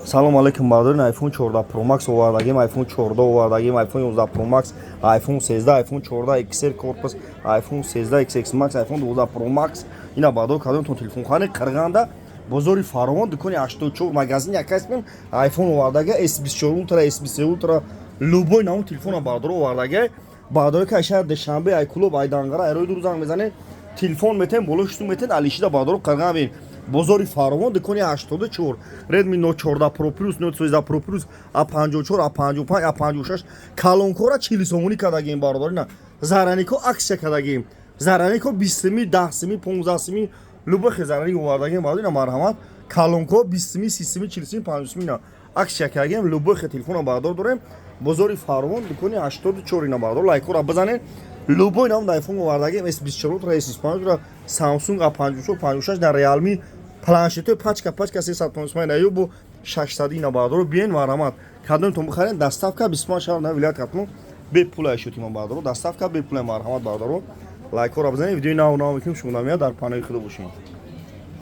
Салом алейкум, бардорин. iPhone 14 Pro Max овардагим, iPhone 14 овардагим, iPhone 11 Pro Max, iPhone 13, iPhone 14 XR Corpus, iPhone 13 XS Max, iPhone 12 Pro Max. Ина, бардор, кадомтон телефонхани Қирғанда, бозори Фаровон, дукони 84, магазин якасмон. iPhone овардага, S24 Ultra, S23 Ultra, любой намуд телефона, бардор, овардага. Бардоре ки ай шаҳр Душанбе, ай Кулоб, ай Данғара, ай рои дур занг мезанед, телефон метем, боло шутун метен, алишида. Бардоро, Қирған бин, бозори Фаровон, дукони 84. Redmi Note 14 Pro Plus, Note 13 Pro Plus, A54, A55, A56, калонкора 40 сомонӣ кардагим, бародарина. Заранико аксия кардагим, заранико 20 сими, 10 сими, 15 сими, любой зараник овардагим, бародарина, марҳамат. Калонко 20 сими, 30 сими, 40 сими, 50 сими на аксия кардагим. Любой телефона, бардор, дорем. Бозори Фаровон, дукони 84. Ина, бардор, лайкора бизанед. Любой нам iPhone овардагим, S24 Ultra, S25 Ultra, Samsung A54, 56, дар Realme планшетҳои пачка пачка 355 на бо 600. Ина, бардоро, биен, марҳамат. Кадомтон бихарен, доставка 25 шаҳр на вилоят Хатлон бепула шудима, бардоро, доставка бепула. Марҳамат, бардоро, лайкҳоро бизанед. Видеои нав нав мекунем, шумо намеяд. Дар паноҳи Худо бошед.